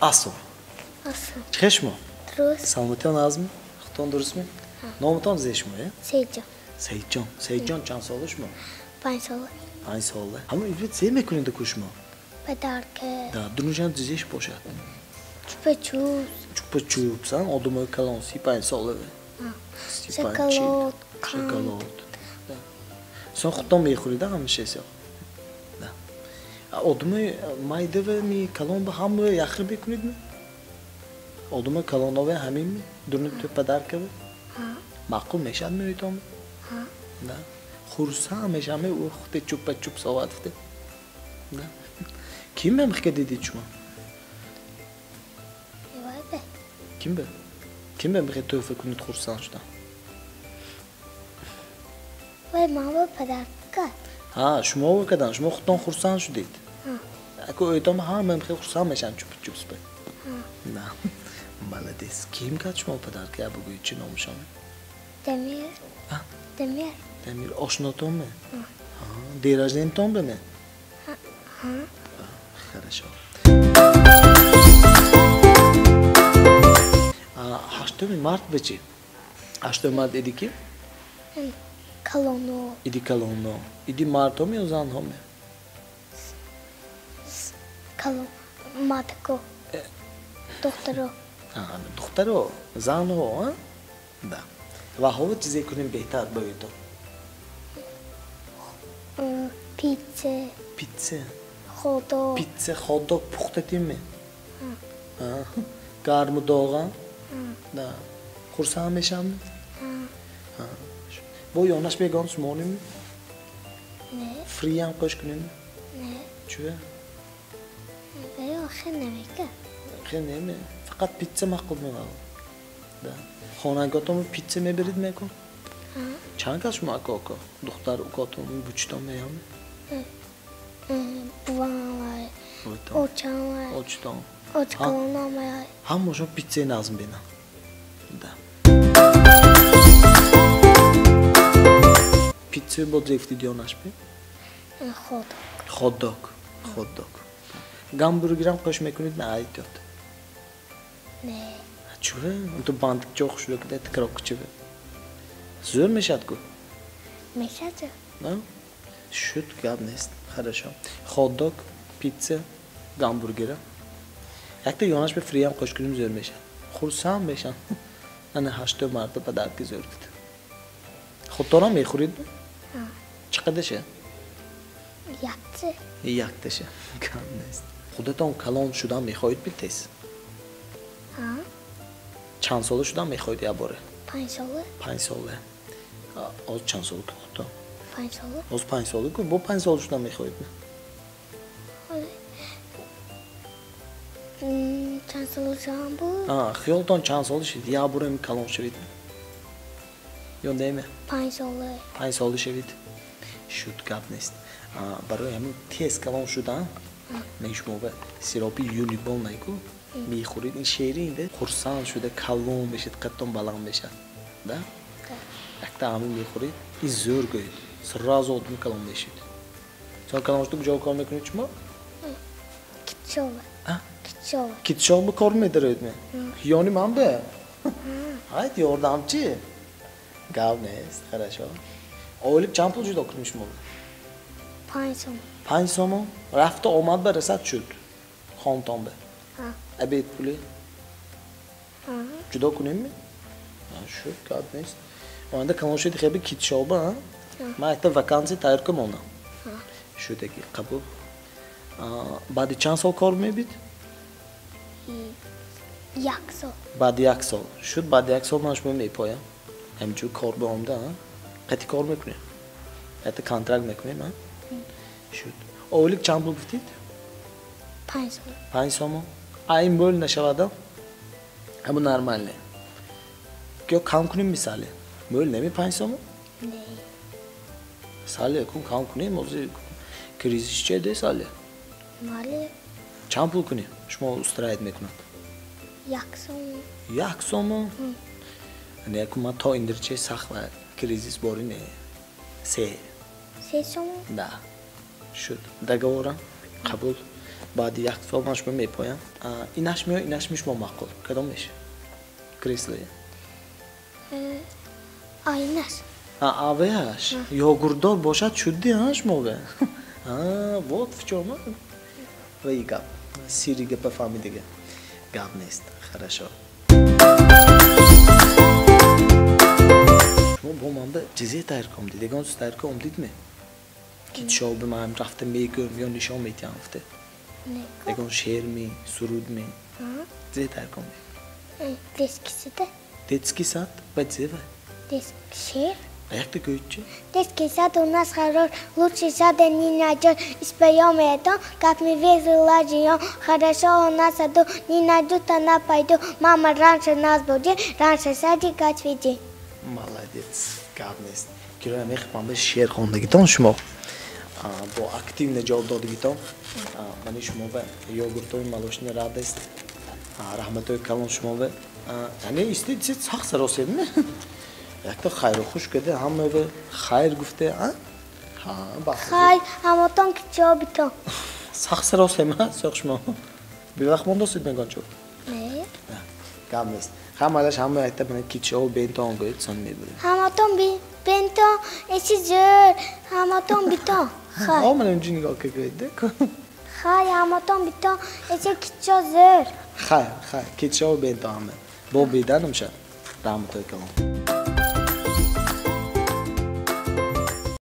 Ассалом. Ассалом. Чӣ шумо? Дуруст. Саломатиён азми? Худтон дурустми? Номатон зе шумо, э? Саидҷон. Саидҷон. Саидҷон чанд сола шумо? 5 сола. 5 сола. Ҳамон иврит зе мекунед ку шумо? Падарка. Да, дунушан зеш бошад. Чупа-чупс. Чупа-чупс, а? Одамои калон 35 сола. Шоколад. Шоколад. Да. Сон худтон мехӯред ҳамаша сё? Да. Одамои майдава ми калон ба ҳама яхр мекунед ми? Одамои калонове ҳамин ми? Дуни ту падаркаве? Маъқул мешавад меоитон? Да. Хурсанд мешавам ӯ худе чупа-чупс овард. Да. Ким мемхка дидид шумо? Ким бе? Ким мемхе тӯҳфа кунед хурсанд шудам? Вай мама падарка. Ҳа, шумо кадан, шумо худтон хурсанд шудед. Аку оитон ҳама мемхе хурсанд мешаванд чупа-чупс бе. Да. Молодец. Ким кард шумо падарка? Я бугӯед чӣ номашон? Дамир. Дамир. Дамир ошнотон ме? День рождения-тон бе ме? Ҳа. Хорошо. 8 март бе чӣ? 8 март иди ки? Калоно. Иди калоно. Иди мардҳо ме ё занҳо ме? Калон. Мардко. Духтаро. Духтаро, занҳо, а? Да. Ва ҳоло чизе кунем беҳтар ба ӯто? Пицца. Пицца. Хот-дог. Пицца, хот-дог пухтатим ме? Гарму доға? Да. Хурсанд мешавам? Бо ёнаш бегон сумонем? Не. Фриям қош кунем? Не. Чӯ? Ё хел намека. Хел неме. Фақат пицца маъқул мевад. Да. Хонаготон пицца мебарид мекун? Чанд кас шумо ака ока? Духтар укотон, бучтон меям? Бувам вай. Очам вай. Очтон. Очкалонам вай. Ҳамашон пиццаи назм бинам. Да. Пиццаи бо зефти дионаш би? Хот-дог. Хот-дог. Хот-дог. Гамбургерам қош мекунед на айтёт? Не. Чӯ? Ту бандикчо хушрӯ кида тикрокчи бе. Зӯр мешавад ку? Мешавад. На? Шуд гап нест. Хорошо. Хот-дог, пицца, гамбургера. Якта ёнаш бе фриям қош кунем зӯр мешавад. Хурсанд мешавам. Ана 8 марта падарки зӯр кид. Худтонам мехӯред? Чӣ қадаша? Якта. Якташа. Гап нест. Худатон калон шудан мехоҳед би тез? Ҳа. Чанд сола шудан мехоҳед як боре? 5 сола. 5 сола. Оз чанд сола ку худтон? 5 сола. Оз 5 сола ку? Бо 5 сола шудан мехоҳед? Чанд сола шудан буд? Хиёлтон чанд сола шуд? Як бора калон шавед? Ё неме? 5 сола. 5 сола шавед. Шуд гап нест. Барои ҳамин тез калон шудан мен шумо ба сиропи юнибон найку мехӯред, ин шерин де хурсанд шуда калон мешед, қадтон баланд мешад. Да? Якта ҳамин мехӯред, ин зӯр гӯед. Сразу одами калон мешед. Чон калон шуда куҷо кор мекунед шумо? Китшова. Китшова. Китшова кор медароед ме? Ёни ман бе? Ҳайт ёрдамчи. Гап нест, хорошо. Ойлик чанд пул ҷудо кунем шумо? 5 сомон. 5 сомон? Рафта омад ба расад шуд. Хонтон бе. Обед пули? Ҷудо кунем ме? Шуд, гап нест. Оянда калон шуд хеби китшоба, ман якта вакансия тайёр кун монам. Шудаги қабул. Баъди чанд сол кор мебид? 1 сол. Баъди 1 сол. Шуд, баъди 1 сол ман шумо мепоям. Ҳаминҷо кор ба омда, қати кор мекунем. Якта контракт мекунем, Шуд. Ойлик чанд пул гуфтид? 5 сомон. 5 сомон. А ин мӯл нашавада? Ҳамун нормалне. Ё кам кунем мисале? Мӯл неми 5 сомон? Не. Сале кун кам кунем, ҳозир кризис че де сале? Мале. Чанд пул кунем? Шумо устраит мекунад? 1 сомон. 1 сомон? Не, кун ман то индирче сахт кризис бори не. 3. 3 сомон? Да. Шуд. Договорам. Қабул. Баъди як сол ман шумо мепоям. Инаш мео, инаш ми шумо маъқул. Кадом меш? Креслое. Айнаш. Авеаш. Йогуртдор бошад шудди, а шумо бе? Вот в чём. Ва и гап. Сири гапа фаҳмидига. Гап нест. Хорошо. Шумо бо ман ба чизе тайёр кардед? Ягон чиз тайёр кардидме? Ки чо ба ман рафта мегӯям ё нишон медиҳам гуфта? Ягон шеър ми, суруд ми? Чизе тайёр кардед? Детский сад. Детский сад? Ба чизе ва? Шеър. А якта гӯед чи? Детский сад у нас хорош, лучше сада не найдешь. И споем это, как мы весело живем. Хорошо у нас саду, не найдут, она пойду. Мама раньше нас буди, раньше садик отведи. Молодец, гап нест. Кироя мехоҳам ба шеър хондагитон шумо. Бо активно ҷавоб додагитон. Мани шумо ба йогуртои молочный радость. Раҳматои калон шумо ба. Яъне истед, сахт саросем. Якта хайру хуш када, ҳама ба хайр гуфта, а? Ҳа, ба. Хайр, ҳамотон ки ҷавобитон. Сахт саросем, а, сиёқ шумо. Бевақт мондосед мегон чо? Не. Гап нест. Ҳамалаш ҳама якта бина кичо бентон гӯед, сон мебарем. Ҳаматон бентон, эси зӯр, ҳаматон битон. Хайр. О, ман инҷо нигоҳ кунед. Хайр, ҳаматон битон, эси кичо зӯр. Хайр, хайр, кичо бентон ҳама. Бо биданам ша. Раҳматои калон.